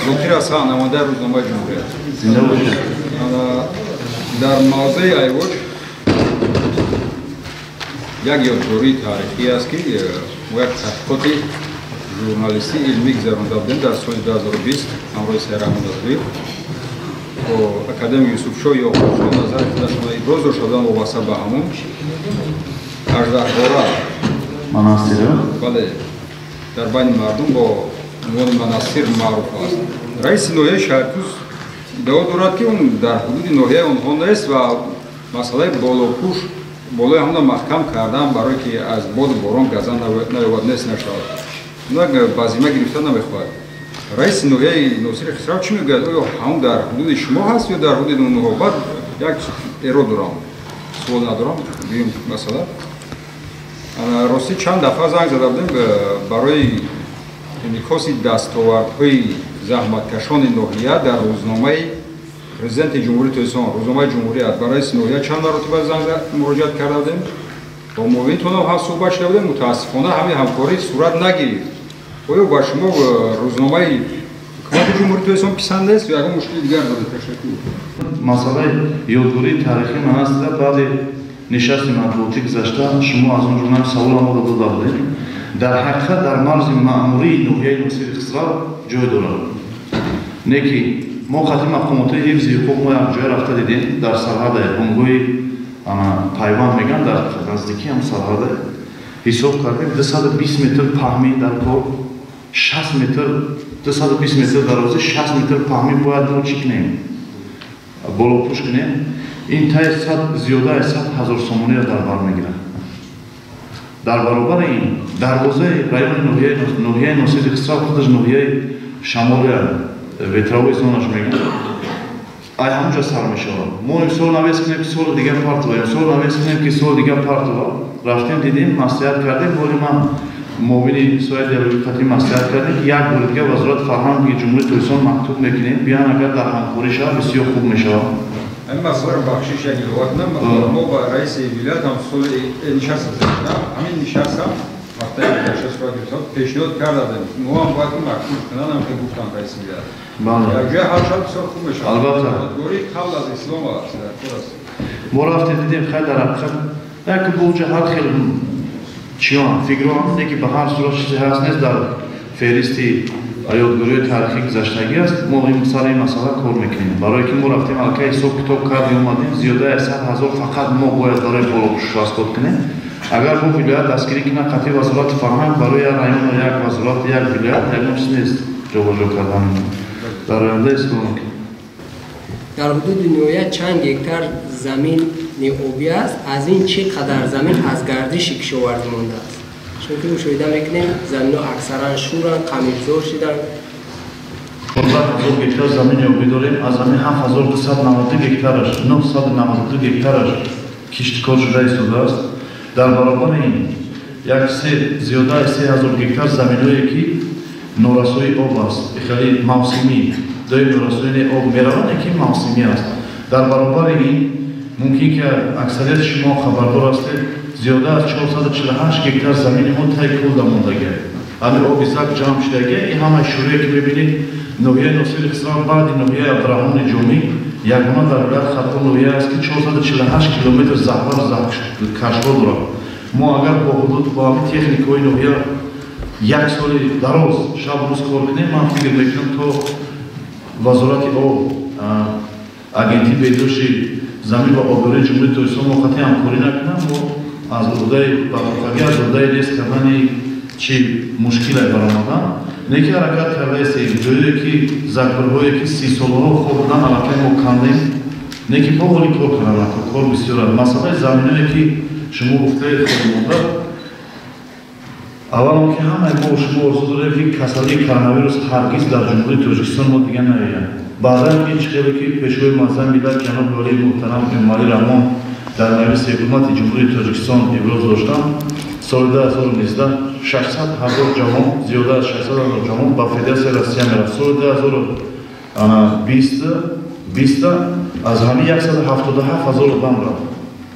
Зокир Асан, намояндаи рӯзномаи Ҷумҳурият. Зинда бошед. Дар мавзеи Айвоч як ёдгории таърихӣ аст, ки мо як таҳқиқоти журналистии илмӣ гузаронда будем дар соли 2020 ҳамроҳи Сайраҳмад Азриев бо академик Юсуфшоҳ Ёқубшоҳ назари худашонро иброз дошта буданд вобаста ба ҳамон 18 бора. Монастир? Бале, дар байни мардум бо унвони монастир маъруф аст. Раиси ноҳияи Шаҳртӯз иддао дорад, ки он дар ҳудуди ноҳияи онҳо нест ва масъалаи болопӯш болои ҳамона маҳкам кардан, барое ки аз боду борон газан наёбад, нест нашавад, ба зимма гирифта намехоҳад. Раиси ноҳияи Носири Хисрав чӣ мегӯяд? Оё ҳамон дар ҳудуди шумо ҳаст ё дар ҳудуди онҳо? Баъд як эрод дорам, суол надорам. Дуюм масъала, ростӣ, чанд дафъа занг зада будем барои инъикоси дастовардҳои заҳматкашони ноҳия дар рӯзномаи Президенти Ҷумҳурии Тоҷикистон, рӯзномаи Ҷумҳурият. Ба раиси ноҳия чанд маротиба занг муроҷиат карда будем, бо муовинтонам ҳам суҳбат шуда будем. Мутаассифона, ҳамин ҳамкорӣ сурат нагирифт. Оё ба шумо рӯзномаи ҳукумати Ҷумҳурии Тоҷикистон писанд нест ё ягон мушкили дигар доред? Ташаккур. Масъалаи ёдгории таърихии монастира, баъди нишасти матбуотӣ гузашта шумо аз он ҷумла савол омода дода будед. Дар ҳақиқат дар марзи маъмурии ноҳияи Носири Хисрав ҷой дорад. Не ки мо қати мақомоти ҳифзи ҳуқуқ мо якҷоя рафта дидем, дар сарҳаде, бунгоҳи пайванд мегӯянд, дар наздикии ҳам сарҳаде ҳисоб кардем: 220 метр паҳмӣ дар кор, 60 метр, 220 метр дарозӣ, 60 метр паҳмӣ. Бояд мо чӣ кунем? Болопӯш кунем. Ин таи зиёда аз 100 000 сомониро дар бар мегирад. Дар баробари ин дарвозаи райони ноҳияи Носири Хисрав, худаш ноҳияи шамолия, ветровой зонаш мегӯянд, ай ҳамонҷо сар мешавад. Мо имсол навес кунем, ки соли дигар партова, имсол навес кунем, ки соли дигар партова. Рафтем, дидем, маслиҳат кардем. Боли ман муовини соҳаи диалоги маслиҳат кардем, ки як бори дигар Вазорати фарҳанги Ҷумҳурии Тоҷикистон мактуб мекунем, биён, агар дар ҳамкорӣ шавад, бисёр хуб мешавад. Ҳамин масъаларо, бахшиш, як илова кунам. Мо ба раиси вилоят ҳам соли нишаст гузаштам, ҳамин нишастам вақтаи гузашта сурат гирифта, пешниҳод карда будем, мо ҳам бояд ки мактуб кунанд, ҳам ки гуфтам раиси вилоят, якҷоя ҳал шавад, бисёр хуб мешавад. Албатта. Ёдгории қабл аз ислом аст, дар кор аст. Мо рафтем, дидем. Хай, дар ҳақиқат як буҷа ҳар хел чиён фикрон не, ки ба ҳар сурат чизе ҳаст, нест, дар феҳристи ёдгориҳои таърихӣ гузаштагӣ аст. Мо сари ин масъала кор мекунем, барое ки мо рафтем, аллакай ҳисоб китоб кардем, омадем, зиёда аз 100 000 фақат мо бояд барои болопӯшиш расход кунем. Агар бо вилоят дастгирӣ кунад қатъи Вазорати фарҳанг, барои як району як вазорат, як вилоят ягон чиз нест ҷобаҷо кардан. Дар оянда ислоҳ мекунем. Дар ҳудуди ноҳия чанд гектар замини обӣ аст? Аз ин чӣ қадар замин аз гардиши кишоварзӣ мондааст? Чунки мушоҳида мекунем, заминҳо аксаран шӯранд, қамишзор шиданд. 14 000 гектар замини обӣ дорем. Аз ҳамин 7292 гектараш, 992 гектараш кишткор шуда истодааст. Дар баробари ин як се, зиёда аз 3000 гектар заминҳое, ки норасоии об аст, хеле мавсимӣ, доим норасоии об меравад, ки мавсимӣ аст. Дар баробари ин, мумкин ки аксарияти шумо хабардор ҳастед, зиёда аз 448 гектар замини мо таи кӯлда мондагиа, ҳамин оби зак ҷамъ шудагиа. Ин ҳамаи шӯрие, ки мебинед, ноҳияи Носири Хисрав баъди ноҳияи Абдураҳмони Ҷомӣ ягона дар вилояти Хатлон ноҳия аст, ки 448 километр заҳбар кашҳо дорад. Мо агар бо ҳудуд, бо ҳамин техникаҳои ноҳия як соли дароз шаб рӯз кор кунем, ман фикр мекунам, то Вазорати об, Агентии беҳдошти замин ва обёрии Ҷумҳурии Тоҷикистон мо қатъи ҳамкорӣ накунам, мо аз уҳдаи бароқагӣ, аз уҳдаи нест кардани чи мушкиле баромадан. Не ки ҳаракат кардаистем, ҷое ки закбурҳое, ки 30 солаҳо хоб буданд, аллакай мо кандем. Не ки бо ҳоли кор кардан, кор бисёр аст. Масъалаи заминое, ки шумо гуфтаед, холимонда, аввалон ки ҳамаи мо шумо орзу дорем, ки касалии коронавирус ҳаргиз дар Ҷумҳурии Тоҷикистон мо дигар наояд. Баъдан ки чӣ хеле ки Пешвои муаззами миллат ҷаноби олии муҳтарам Эмомалӣ Раҳмон дар Маҷлиси Ҳукумати Ҷумҳурии Тоҷикистон иброз доштанд, соли 2019 600 000 ҷавон, зиёда аз 600 000 ҷавон ба Федератсияи Россия мерафт. Соли 2020 аз ҳамин 177 000 одам рафт.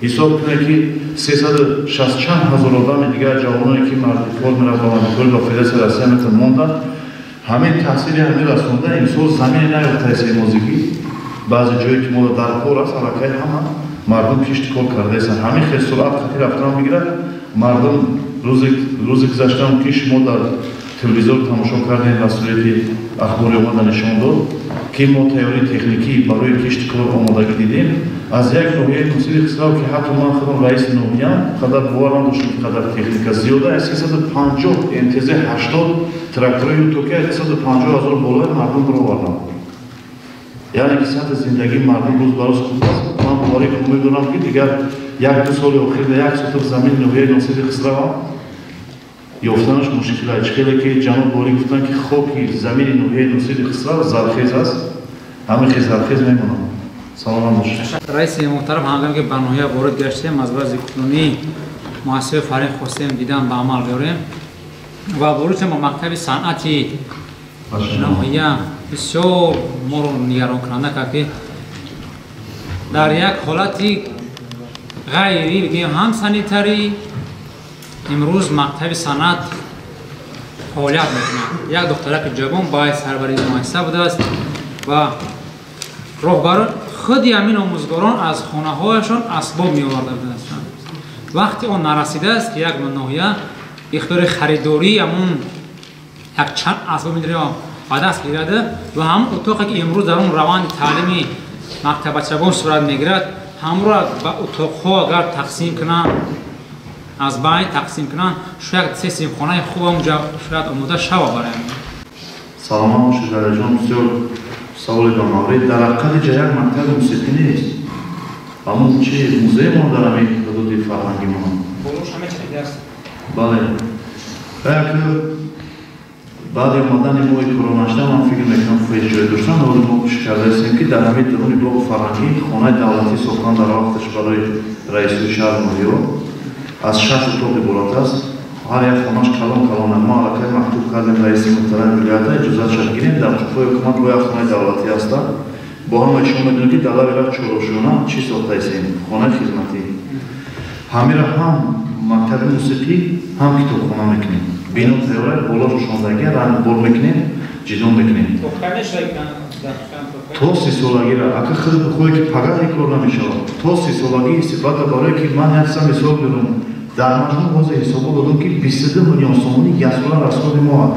Ҳисоб кунед, ки сесаду шаст чанд ҳазор одами дигар, ҷавоное, ки мардикор мерафт ва мардикори ба Федератсияи Россия метавон, монданд. Ҳамин таъсири ҳамин расонда имсол замине наёфтааст мозигӣ. Баъзе ҷое ки мо дар кор аст, аллакай ҳама мардум кишти кор кардаистанд. Ҳамин хел суръат хати рафтан мегирад. Мардум рӯзи гузашта ки шумо дар телевизор тамошо кардем, васоити ахбори омада нишон дод, ки мо тайёрии техникӣ барои кишти кор омодагӣ дидем. Аз як ноҳияи Носири Хисрав, ки ҳатто ман худам раиси ноҳиям, қадар бовар надоштам, ки қадар техника зиёда аз 350 МТЗ 80 тракторои ютоки 350 ҳазор болои мардум баровардам. Яъне ки сатҳи зиндагии мардум рӯз ба рӯз хуб аст. Ман боварӣ медорам, ки дигар як-ду соли охир дар як сотих замини ноҳияи Носири Хисравам ёфтанаш мушкил аст. Хеле ки ҷаноб Борӣ гуфтанд, ки хоки замини ноҳияи Носири Хисрав зархез аст, ҳамин хел зархез мемонад. Саломат бошед. Раиси муҳтарам, ҳангоме ки ба ноҳия ворид гаштем, аз вазъи кунунии муассисаи фарҳанг хостем дидан ба амал биёрем ва ворид шудем ба мактаби санъати ноҳия. Бисёр моро нигаронкунанда кард, ки дар як ҳолати ғайри бигем ҳам санитарӣ имрӯз мактаби санъат фаъолият мекунад. Як духтараки ҷавон ба сарвари муассиса будааст ва роҳбарон худи ҳамин омӯзгорон аз хонаҳояшон асбоб меоварда буданд. Вақти он нарасидааст, ки як ноҳия ихтиёри харидории ҳамун якчанд асбоб ба даст гирад ва ҳамун утоқе ки имрӯз дар он раванди таълими мактабачагон сурат мегирад, ҳамро ба утоқҳо агар тақсим кунанд, аз байн тақсим кунанд, шояд се синфхонаи хуб ҳамунҷа шояд омода шава барои. Саломат бошед, Далерҷон, бисёр саволи ба маврид. Дар ҳақиқат иҷа як мактаби мусиқӣ нест, ҳамун чи музеймон дар ҳамин ҳудуди фарҳангимон. Бале, як баъди омадани моҳи коронашда ман фикр мекунам фоиз ҷой доштан. Ҳоло мо кӯшиш кардаистем, ки дар ҳамин даруни боғи фарҳангӣ хонаи давлатӣ сохтан дар вақташ барои раисои шаҳр ноҳияҳо аз 6 утоқ иборат аст. Ҳар як хонаш калон калона. Мо аллакай мактуб кардем раиси муҳтарами вилоята, иҷозатша гирем. Дар қафои ҳукумат бо як хонаи давлатӣ ҳастанд. Бо ҳамаи шумо медонед, ки дар лаби роҳ чорушона чӣ сохтаистем? Хонаи хизматӣ. Ҳамира ҳам мактаби мусиқӣ, ҳам китобхона мекунем. Бино тайёра, боло рӯшондагӣ, ранг бор мекунем, ҷидо мекунем. То 30-солагиро ака худ бихоҳе, ки пагаҳ ин кор намешавад. То 30-солагии истифода барое ки ман як сам мисол берам. Дар маҷмӯъ ҳозир ҳисобот додам, ки 22 миллион сомонӣ яксола расходи мо аст.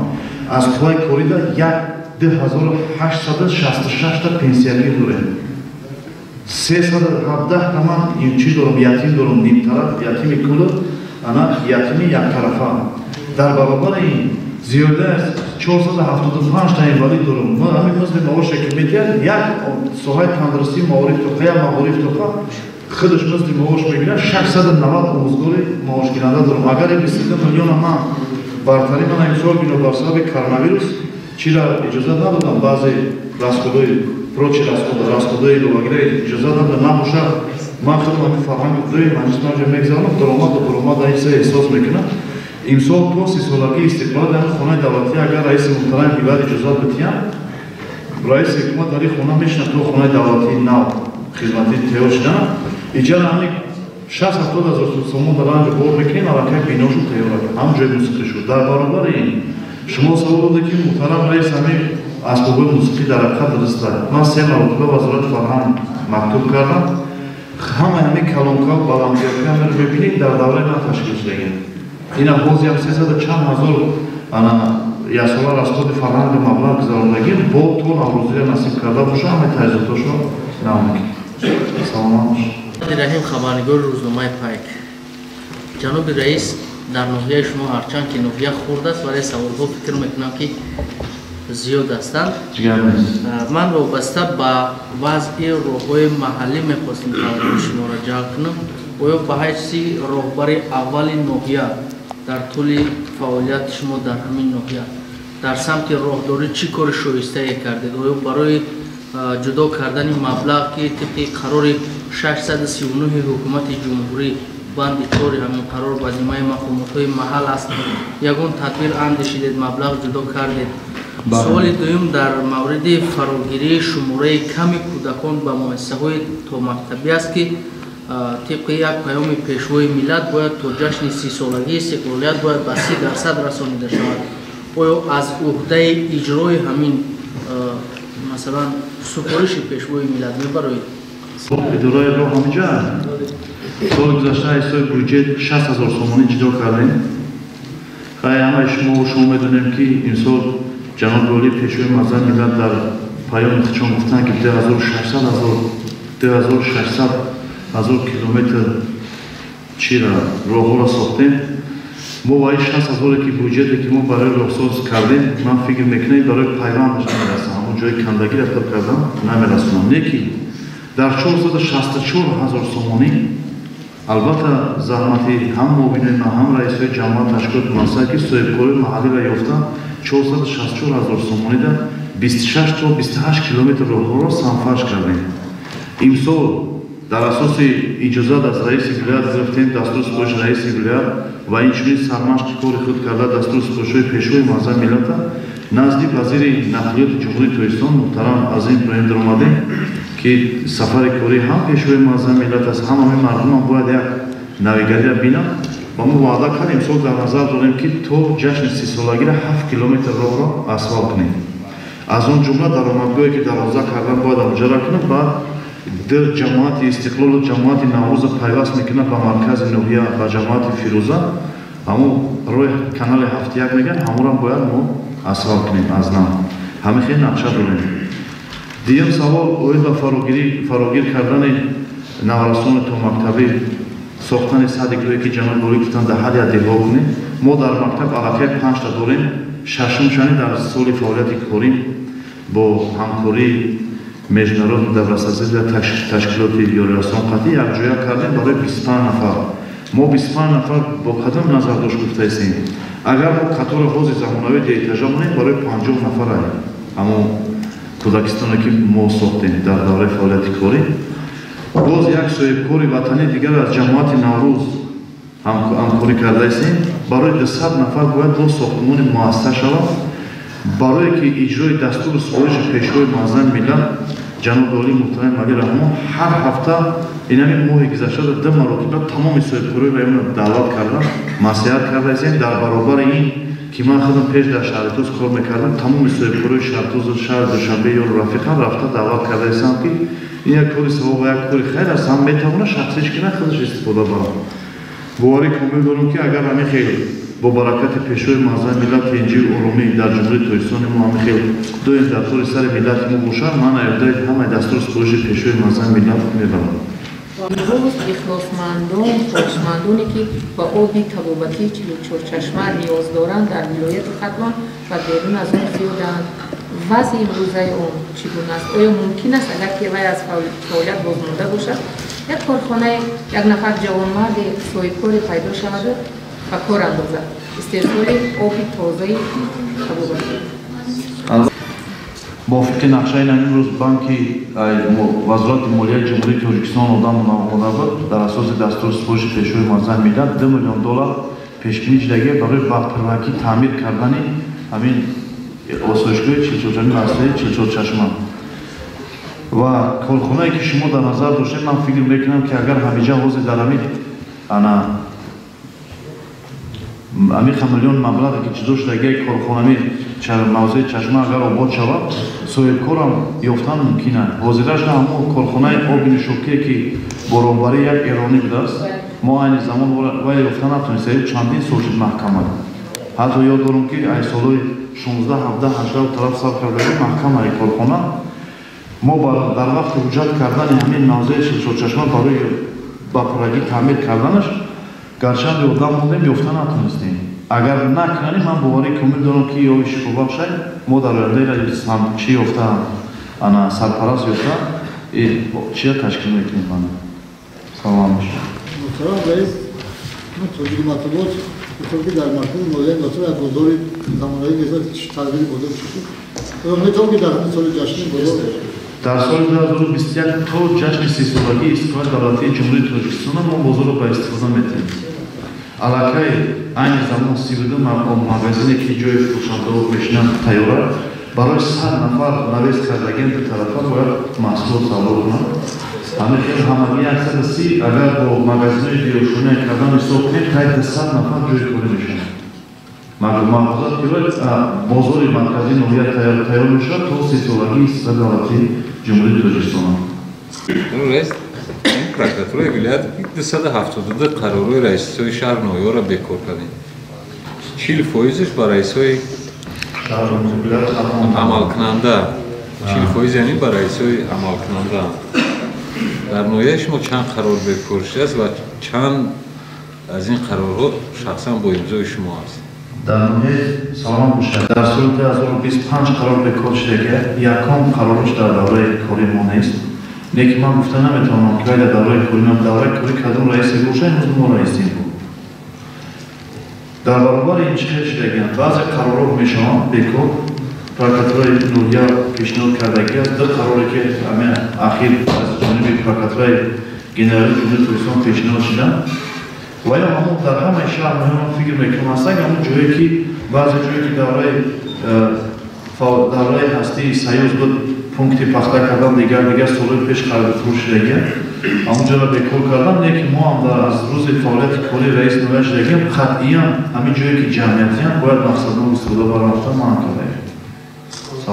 Аз қувваи корида як 2866 та пенсиягир дорем. 317 та ман чӣ дорам, ятим дорам, нимтараф, ятими кулу, ана ятими яктарафа. Дар баробари ин зиёда аз 475 та инвалид дорам. Мо ҳамин музди маоше ки медиҳад, як соҳаи тандурустӣ, маориф тоқа, як маориф тоқа худаш музди маош мегирад, 690 омӯзгори маошгиранда дорам. Агар ин 22 миллиона ман бартарӣ ман имсол бинобар сабаби коронавирус чира иҷозат надодам, баъзе расходҳои прочи расходҳои иловагиро иҷозат надодам, набошад ман худам ҳамин фарҳанги дуи маҷлис маҷа мегзаронам, даромад ба баромад ин чиза эҳсос мекунам. Имсол то 30-солагии истиқлол дар хонаи давлатӣ агар раиси муҳтарами вилоят иҷозат бидиҳам, раиси ҳукумат дар ин хона мешинад то хонаи давлатии нав хизматӣ тайёр шудан. Иҷара ҳамин 60-70 ҳазор сомон дар анҷо бор мекунем, аллакай биношу тайёр аст, ҳам ҷои мусиқӣ шуд. Дар баробари ин шумо савол дода, ки муҳтарам раис, ҳамин асбобҳои мусиқӣ дар ҳақиқат дуруст аст. Ман се маротиба вазорати фарҳанг мактуб кардам. Ҳамаи ҳамин калонка баландгиёки ҳамаро мебинед, дар давраи ман ташкил шудагианд. Ина ҳозир сесаду чанд ҳазор ана яксола расходи фарҳанги маблағ гузарондагӣ бо то наврӯзия насиб карда боша, ҳамаи таҷҳизотошро нав мекунем. Саломат бошед. Раҳим, хабарнигори рӯзномаи Пайк. Ҷаноби раис, дар ноҳияи шумо ҳарчанд ки ноҳия хурд аст, вале саволҳо фикр мекунам, ки зиёд ҳастанд. Ман вобаста ба вазъи роҳҳои маҳаллӣ мехостем таваҷҷӯҳи шуморо ҷалб кунам. Оё ба ҳайси роҳбари аввали ноҳия дар тӯли фаъолияти шумо дар ҳамин ноҳия дар самти роҳдорӣ чӣ кори шоистае кардед? Оё барои ҷудо кардани маблағ, ки тибқи қарори 639 ҳукумати ҷумҳурӣ, банди 4 ҳамин қарор ба зиммаи мақомотҳои маҳал аст, ягон тадбир андешидед, маблағ ҷудо кардед? Суоли дуюм дар мавриди фарогирии шумораи ками кӯдакон ба муассисаҳои томактабӣ аст, ки тибқи як паёми пешвои миллат бояд то ҷашни 30-солагии истиқлолият бояд ба 30% расонида шавад. Оё аз уҳдаи иҷрои ҳамин масалан супориши пешвои миллат мебароед? Идораи роҳ ҳаминҷа соли гузашта ҳисоби бюджет 60 000 сомонӣ ҷудо кардем. Хай ҳамаи шумо медонем, ки имсол ҷаноби олӣ пешвои муаззами миллат дар паёми худшон гуфтанд, ки 2600 ҳазор километр чира роҳҳоро сохтем. Мо ба ин 60 ҳазоре ки бюджете ки мо барои роҳсоз кардем, ман фикр мекунам барои пайвандаш намерасам, ҳамон ҷои кандагиро пур кардам намерасонам. Не ки дар 464 ҳазор сомонӣ албатта заҳмати ҳам муовинои ман, ҳам раисҳои ҷамоат ташкилоти муассаса ки соҳибкорои маҳаллиро ёфта 464 ҳазор сомонида 26 то 28 километр роҳҳоро санфарш кардем. Имсол дар асоси иҷозат аз раиси вилоят гирифтем, дастур супориши раиси вилоят ва инчунин сармашқи кори худ карда дастур супоришҳои пешвои муаззами миллата назди вазири нақлиёти Ҷумҳурии Тоҷикистон муҳтарам Азим Иброҳим даромадем, ки сафари корӣ ҳам пешвои муаззами миллат аст, ҳам ҳамин мардумам бояд як навигариро бинанд. Ва мо ваъда кардем, имсол дар назар дорем, ки то ҷашни 30-солагиро 7 километр роҳро асфалт кунем. Аз он ҷумла даромадгоҳе ки дарвоза кардан бояд амҷара кунем, баъд ду ҷамоати Истиқлолу ҷамоати Наврӯза пайваст мекунад ба маркази ноҳия, ба ҷамоати Фирӯза. Ҳамон роҳи канали 71 мегӯянд, ҳамонро бояд мо асфалт кунем аз нав. Ҳамин хел нақша дорем. Дуюм савол оид ба фарогир кардани наврасони томактабӣ, сохтани садикҳое ки ҷаноби олӣ гуфтанд дар ҳар як деҳо кунем. Мо дар мактаб аллакай 5та дорем, шашумшани дар соли фаъолияти корӣ бо ҳамкории международный добрососедия ташкилоти ёрирасон қатъӣ якҷоя кардем барои 25 нафар. Мо 25 нафар бо кадом назардошт гуфтаистем? Агар мо қатори ҳози замонавии деэтажа монем, барои 50 нафар аем. Ҳамон кӯдакистоне ки мо сохтем дар давраи фаъолияти корӣ. Боз як соҳибкори ватании дигар аз ҷамоати Наврӯз ҳамкорӣ кардаистем. Барои 200 нафар бояд боз сохтмони муассаса шавад, барое ки иҷрои дастуру супориши пешвои муаззами миллат ҷаноби олӣ муҳтарам Эмомалӣ Раҳмон ҳар ҳафта инами моҳи гузашта 2 маротиба тамоми соҳибкорои районро даъват карда маслиҳат кардаистем. Дар баробари ин ки ман худам пеш дар шаҳри Тӯс кор мекардам, тамоми соҳибкорои шаҳри Тӯс, шаҳри Душанбе ёру рафиқам рафта даъват кардаистам, ки ин як кори савоб ва як кори хайр аст, ҳам метавонад шахсиш кунад, худаш истифода барад. Боварӣ комил дорам, ки агар ҳамин хел бо баракати пешвои муаззами миллат тинҷию оромӣ дар Ҷумҳурии Тоҷикистони мо ҳамин хел доим дар тори сари миллати мо бошад, ман аёдаи ҳамаи дастуру супориши пешвои муаззами миллат мебарам. Имрӯз ихлосмандон, хоҳишмандоне ки ба оби табобатии 44 чашма ниёз доранд дар вилояти Хатлон ва берун аз он зиёданд. Вазъи имрӯзаи он чӣ гуна аст? Оё мумкин аст, агар ки вай аз фаъолият бозмонда бошад, як корхонаи як нафар ҷавонмарди соҳибкоре пайдо шаваду ба кор андозад истеҳсоли оби тозаи табобатӣ? Мувофиқи нақшаи имрӯз банки Вазорати молияи Ҷумҳурии Тоҷикистон одам омода буд. Дар асоси дастури супориши пешвои муаззами миллат 2 миллион доллар пешбинӣ шудагӣ барои ба пуррагӣ таъмир кардани ҳамин осоишгоҳи 44 чашма. Ва корхонае ки шумо дар назар доштед, ман фикр мекунам, ки агар ҳамиҷа ҳозир дар ҳамин ана ҳамин миллион маблағе ки ҷудо шудагии корхонами мавзеи чашма агар обод шавад, соҳибкорам ёфтан мумкин аст. Ҳозираш на ҳамон корхонаи оби нӯшокие ки бо роҳбарии як эронӣ будааст, мо айни замон вай ёфта натонистем, чандин сол шуд маҳкама. Ҳатто ёд дорам, ки ай солҳои 16, 17, 18 тараф сар кардаги маҳкамаи корхона. Мо дар вақти ҳуҷҷат кардани ҳамин мавзеи 44 чашма барои ба пуррагӣ таъмир карданаш гарчанде одам мондем, ёфта натонистем. Агар накунем, ман боварӣ комил дорам, ки ё шифобахшай мо дар ояндаи чӣ ёфта, ана сарпараст ёфта чия ташкил мекунем. Ман салом бошед. Муҳтарам раис, ман тоҷики матбуот гуфтам, ки дар маркази ноҳияи Носир як бозори замонавӣ месозад, тағйири бозор шуд. Оё метавон ки дар ҳамин соли ҷашни бозор дар соли 2021 то ҷашни 30-солагии истиқлоли давлатии Ҷумҳурии Тоҷикистон мо бозорро ба истифода метиҳем. Аллакай айни замон 32 магазине ки ҷои фурӯшандаҳо мешинанд тайёра, барои 100 нафар навес кардагиам ду тарафа бояд маҳсулот савдо кунанд. Ҳамин хел ҳамагӣ 130, агар бо магазинҳои диёшония кардан ҳисоб кунем, таи 200 нафар ҷои корӣ мешаванд. Мағоза бозори марказии ноҳия тайёр мешавад то сесолагии истиқлоли давлатии Ҷумҳурии Тоҷикистон. Раис, прокуратураи вилоят 272 қарорҳои раисҳои шаҳр ноҳияро бекор кардем. 40%-ш ба раисҳои амалкунанда, 40% яъне ба раисҳои амалкунанда. Дар ноҳияи шумо чанд қарор бекор шудааст ва чанд аз ин қарорҳо шахсан бо имзои шумо аст? Дар ноҳияи саломат бошад. Дар соли 2025 қарор бекор шудага, якум қарорш дар давраи кори мо нест. Лекин ман гуфта наметавонам, ки вай дар давраи кори ман, давраи кори кадом раисе бошад, имрӯз мо раисем. Дар баробари ин чӣ хел шудагианд? Баъзе қарорҳо мешаванд бекор. Прокуратураи ноҳия пешниҳод кардагӣ аст. Ду қароре, ки ҳамин ахир аз ҷониби прокуратураи генералии Ҷумҳурии Тоҷикистон пешниҳод шуданд, ва ё ҳамон дар ҳамаи шаҳр муҳим фикр мекунам ҳастанд, ҳамон ҷое ки баъзе ҷое ки давраи ҳастии союз буд, пункти пахта кардан, дигар солҳои пеш хариду фурӯш шудагианд, ҳамон ҷоро бекор кардан. Лекин мо ҳам аз рӯзи фаъолияти кори раис ноҳия шудагиам, қатъиян ҳамин ҷое ки ҷамъиятиянд бояд мақсаднок истифода баррафта манъ кардаем.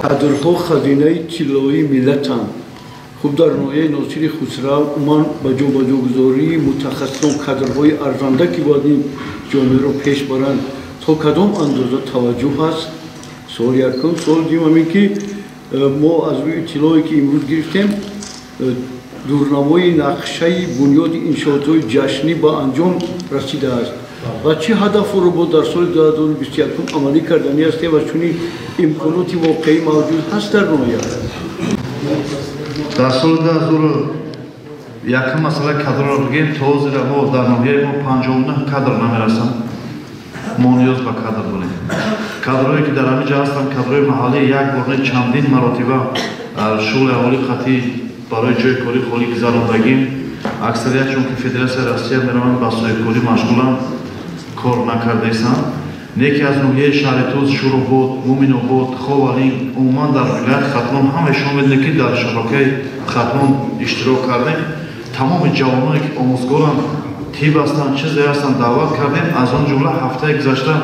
Кадрҳо хазинаи тиллоии миллатанд. Хуб, дар ноҳияи Носири Хусрав умуман ба ҷобаҷогузории мутахассисон, кадрҳои арзанда, ки бояд ин ҷомеаро пеш баранд, то кадом андоза таваҷҷӯҳ ҳаст? Суоли якум. Суоли дуюм ҳамин ки мо аз рӯи иттилоое, ки имрӯз гирифтем, дурнамои нақшаи бунёди иншоотҳои ҷашнӣ ба анҷом расидааст ва чӣ ҳадафҳоро бо дар соли 2021 амалӣ карданӣ ҳастем ва чунин имконоти воқеӣ мавҷуд ҳаст дар ноҳия? Дар соли 2001 масъалаи кадрро бигем, то ҳозира мо дар ноҳияи мо 59 кадр намерасанд. Мо ниёз ба кадр дорем. Кадрҳое, ки дар ҳамин ҷо ҳастанд, кадрҳои маҳаллӣ, як бор не, чандин маротиба шуғли аҳолӣ қатъӣ барои ҷои корӣ холӣ гузарондагим. Аксарият чунки Федератсияи Россия мераванд, ба соҳибкорӣ машғуланд, кор накардаистанд. Неки аз ноҳияи Шаҳритуз, Шуробод, Муминобод, Ховалинг, умуман дар вилояти Хатлон ҳамаи шумо медонед, ки дар шабакаи Хатлон иштирок кардем. Тамоми ҷавононе, ки омӯзгоранд, тиб ҳастанд, чизе ҳастанд, даъват кардем. Аз он ҷумла ҳафтаи гузашта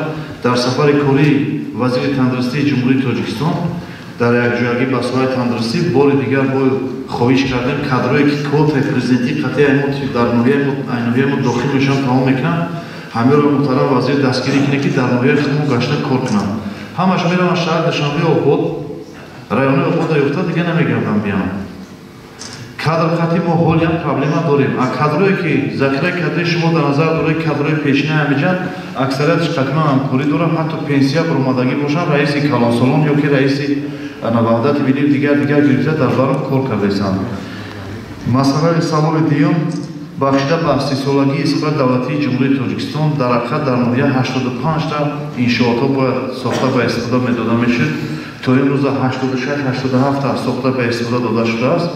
дар сафари кории вазири тандурустии Ҷумҳурии Тоҷикистон дар якҷоягӣ ба соҳаи тандурустӣ бори дигар бо хоҳиш кардем, кадрое, ки квотаи президентӣ қатъи дар ноҳияи мо дохил мешаванд, тамом мекунанд, ҳамеро муҳтарам вазир дастгирӣ кунед, ки дар ноҳияи худмон гашта кор кунанд. Ҳамаш мераванд шаҳри Душанбе, Обод, райони Обода ёфта, дига намегарданд биям. Кадр қатъи мо ҳолиам проблема дорем. А кадрое, ки захираи кадрии шумо дар назар доред, кадрҳои пешина ҳамиҷа аксариятш қатъиман ҳамкорӣ дорам, ҳатто пенсия баромадагӣ бошанд, раиси калонсолон ё ки раиси Ваҳдати миллӣ, дигар гирифта дар баром кор кардаистанд. Масъалаи саволи дуюм бахшида ба сисолагии истиқлоли давлатии Ҷумҳурии Тоҷикистон, дар ҳақиқат дар ноҳия 85та иншоотҳо бояд сохта ба истифода медода мешуд. То имрӯза 86-87та сохта ба истифода дода шудааст.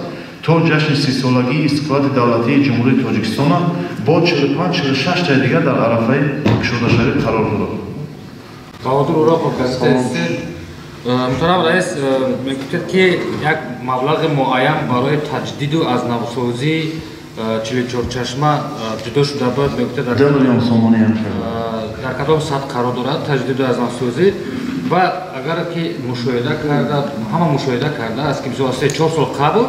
То ҷашни сисолагии истиқлолияти давлатии Ҷумҳурии Тоҷикистона бо 45-46таи дигар дар арафаи кушодашавӣ қарор дорад. Баҳодур Уроқов, газетаи. Муҳтарам раис, мегуфтед, ки як маблағи муайян барои таҷдиду аз навсозии 44 чашма ҷудо шуда буд. Мегуфтед, 2 миллион сомонӣ. Дар кадом сатҳ қарор дорад таҷдиду аз навсозӣ? Ва агар ки мушоҳида карда, ҳама мушоҳида кардааст, ки мисол 3-4 сол қабл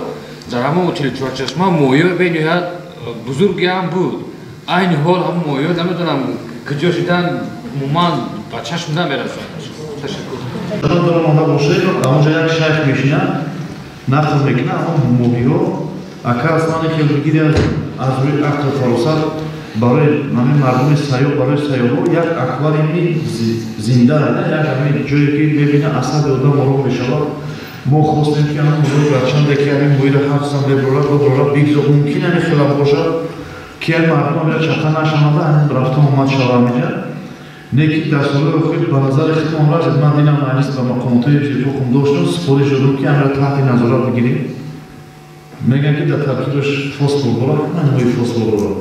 дар ҳамон 44 чашма моҳиё бениҳоят бузурге ҳам буд. Айни ҳол ҳамон моҳиё намедонам куҷо шудан, умуман ба чашм намерасад. Ташаккур. Дором бошед, ҳамонҷо як шайх мешинад, нақл мекунад ҳамон моҳиҳо. Ака, аслан хел бигири, аз рӯи ақлу фаросат барои ҳамин мардуми сайёҳ, барои сайёҳҳо як аквариуми зинда, як ҳамин ҷое, ки мебина, асаби одам ором мешавад. Мо хостем, ки ҳамин моҳиро, гарчанде ки ҳамин моҳиро ҳафзан мебарорад, бибарорад, бигзор, мумкин ҳамин хелам бошад, ки ҳамин мардум ҳамира чақа нашаванда, ҳамин рафту омад шава ҳаминҷа. Лекин дар солҳои охир ба назари худмон расид, ман дидам, маҷлис ба мақомотҳои ҳуқуқ доштам, супориш додам, ки ҳамира таҳти назорат бигирем. Мегӯянд, ки дар таркибаш фосфор дорад, ҳама моҳи фосфор дорад.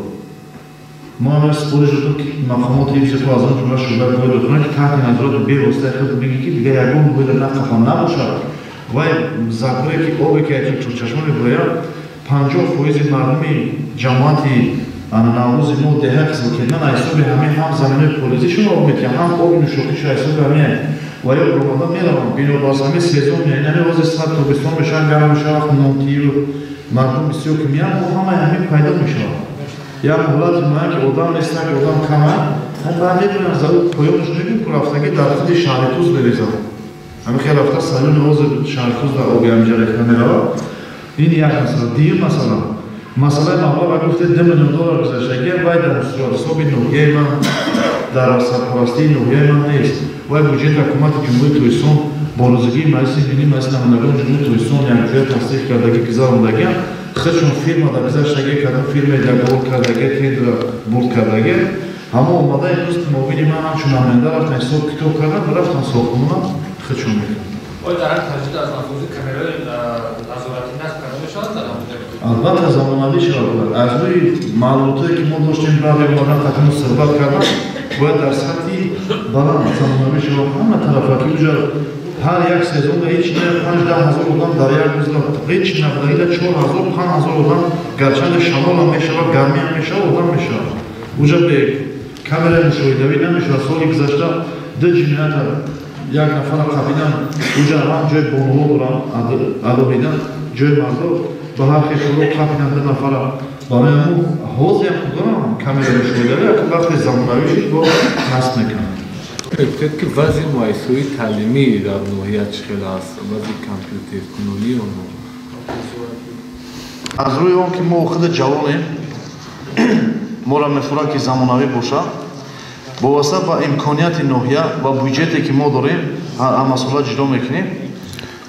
Мо ҳамира супориш додам, ки мақомоти ҳифзи ҳуқуқ, аз он ҷумла шӯъбаи кори дохилӣ, ки таҳти назорат бевоситаи худ бигӣ, ки дигар ягон моҳиро нақафан набошад. Вай забре, ки обе, ки аз чорчашма мебарояд, 50% мардуми ҷамоати Ана Наврӯзи мо деҳа Қизилкерман ҳисоби ҳамин ҳам заминои полизишон об метиҳанд, ҳам оби нӯшокишо ҳисоби ҳамин ва ё баромада мераванд. Бинобар ҳамин сезон, яъне ҳозир сар тобистон мешавад, гарм мешавад, нонтию мардум бисёр ки меянд, бо ҳамаи ҳамин пайдо мешавад. Як муҳлати муайян ки одам нест, ки одам кама, баъд мебинанд завод поёнаш мебинем, ку рафтагӣ дар худи шаҳри Туз мерезад. Ҳамин хел рафта салюни ҳозир шаҳри Туз дар оби ҳаминҷа рехта меравад. Ин як масъала. Дуюм масъала, масъалаи маблағ гуфте 2 миллион доллар гузаштагӣ, вай дар ҳисоби ноҳияи ман, дар сарпарастии ноҳияи ман нест. Вай буҷети ҳукумати Ҷумҳурии Тоҷикистон бо розигии Маҷлиси Миллӣ, Маҷлиси Намояндагони Ҷумҳурии Тоҷикистон якҷоя тасдиқ кардагӣ, гузарондагиам. Худшон фирма дар гузаштагӣ кардам, фирмаи договор кардагӣ, тендера бурд кардагӣ. Ҳамо омада имрӯз муовини ман ҳамчун намоянда рафтан ҳисоб китоб кардан ва рафтан сохтмона худшон мекунанд. Оё дар ҳар таҷдид аз навсозӣ камераҳои назоратӣ насб карда мешаванд дар ҳамон ҷо? Албатта замонавӣ шавад. Аз рӯи маълумотое ки мо доштем, баъди омадан қатъи мо суҳбат кардан, бояд дар сатҳи баланд замонавӣ шавад ҳама тарафа, ки уҷа ҳар як сезонда ҳеҷ не 5-10 ҳазор одам дар як рӯз, ҳеҷ набуда 4 000, 5 000 одам, гарчанде шамолам мешавад, гармиам мешавад, одам мешавад. Уҷа бе камераи мушоҳидавӣ намешавад. Соли гузашта ду ҷиноята як нафара қабидан, уҷа ҳам ҷои бонуҳо доранд алоҳида, ҷои мардо, ба ҳар хел худо қабидан ду нафара. Барои ҳамун ҳозиам дорам камераи мушоҳидавӣ, вақте замонавӣ шуд, бо насб мекунанд. Гуфтед, ки вазъи муассисаҳои таълимӣ дар ноҳия чӣ хел аст, вазъи компютеркунонии онҳо? Аз рӯи он ки мо худ ҷавонем, моро мефурад ки замонавӣ бошад, боваста ба имконияти ноҳия ва буҷете ки мо дорем, ҳамасола ҷудо мекунем.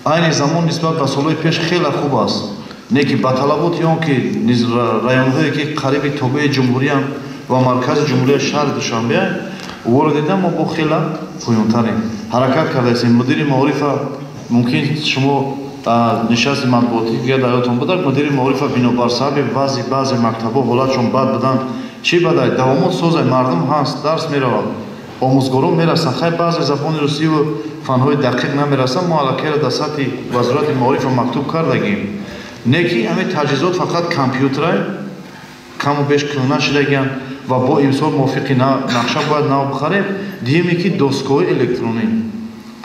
Айни замон нисбат ба солҳои пеш хеле хуб аст, не ки ба талаботи он ки районҳое ки қариби тобеи ҷумҳуриям ва маркази ҷумҳурия шаҳри Душанбе ворид дидан, мо бо хела поёнтарем. Ҳаракат кардаистем. Мудири маорифа, мумкин шумо нишасти матбуотӣ дигар дар ёдтон буда, мудири маорифа бинобар сабаби вазъи баъзе мактабҳо, ҳолатшон бад будан, чӣ бадай, давомот созай, мардум ҳаст, дарс меравад, омӯзгорон мерасанд, хай баъзе забони русиву фанҳои дақиқ намерасанд. Мо аллакайро дар сатҳи вазорати маорифа мактуб кардагим, не ки ҳамин таҷҳизот фақат компютерай, каму беш кӯҳна шудагианд ва бо имсол мувофиқи нақша бояд нав бихарем. Дуюме ки доскаҳои электронӣ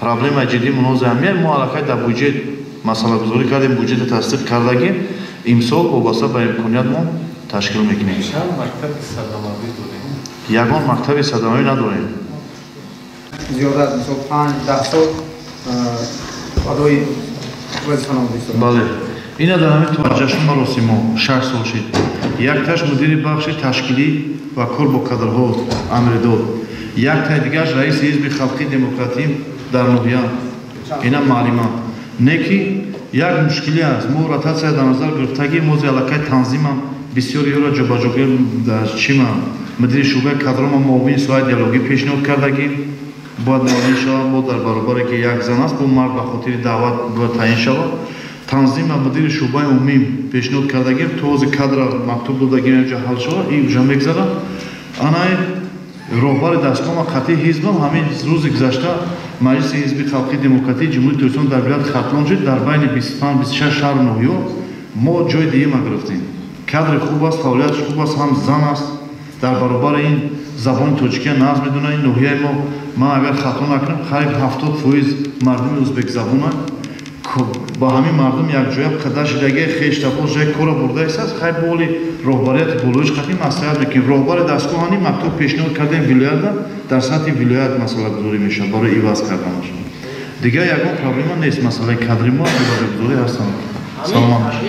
проблемаи ҷиддӣ мунозиа меяд. Мо аллакай дар буҷет масъалагузорӣ кардем, буҷета тасдиқ кардагим, имсол вобаста ба имконият мо ташкил мекунем. Чанд мактаби садамавӣ дорем? Ягон мактаби садамавӣ надорем. Зиёда аз мисол 5-10 сол адои вазифа намудааст. Бале, ина дар ҳамин ҷашну маросимо 6 сол шид. Якташ мудири бахши ташкилӣ ва кор бо кадрҳо Амридод, яктаи дигараш раиси ҳизби халқии демократӣ дар ноҳия, ина муаллима. Не ки як мушкилӣ аст, мо ротатсия дар назар гирифтагӣ, мози аллакай танзимам бисёри ёро ҷобаҷогӣ чима, мудири шӯъбаи кадрома муовини соҳаи идеологӣ пешниҳод кардагӣ, бояд муовин шавад. Мо дар баробаре ки як зан аст, бо мард ба хотири даъват бояд таъин шавад. Танзима мудири шӯъбаи умумӣ пешниҳод кардагим, то ҳозир кадра мактуб додагим, ҷа ҳал шавад, ин ҷа мегзарад. Анаи роҳбари дастгоҳ қатъи ҳизбам ҳамин рӯзи гузашта маҷлиси ҳизби халқии демократии Ҷумҳурии Тоҷикистон дар вилояти Хатлон шуд. Дар байни 25, 26 шаҳру ноҳиё мо ҷои дуюма гирифтем. Кадри хуб аст, фаъолияташ хуб аст, ҳам зан аст, дар баробари ин забони тоҷикия нағз медонад. Ин ноҳияи мо, ман агар хато накунам, қариб 70% мардуми ӯзбекзабонанд. Ба ҳамин мардум якҷоя қадар шидаги хештабоз ҷои кора бурдаистааст. Хай, боли роҳбарияти болоиш қатъи маслиҳат мекунем. Роҳбари дастгоҳ ҳамин мактуб пешниҳод кардем вилоятда, дар сатҳи вилоят масъалагузорӣ мешавад барои иваз карданаш. Дигар ягон проблема нест, масъалаи кадри мо ивазгузорӣ ҳастанд. Саломат бошед.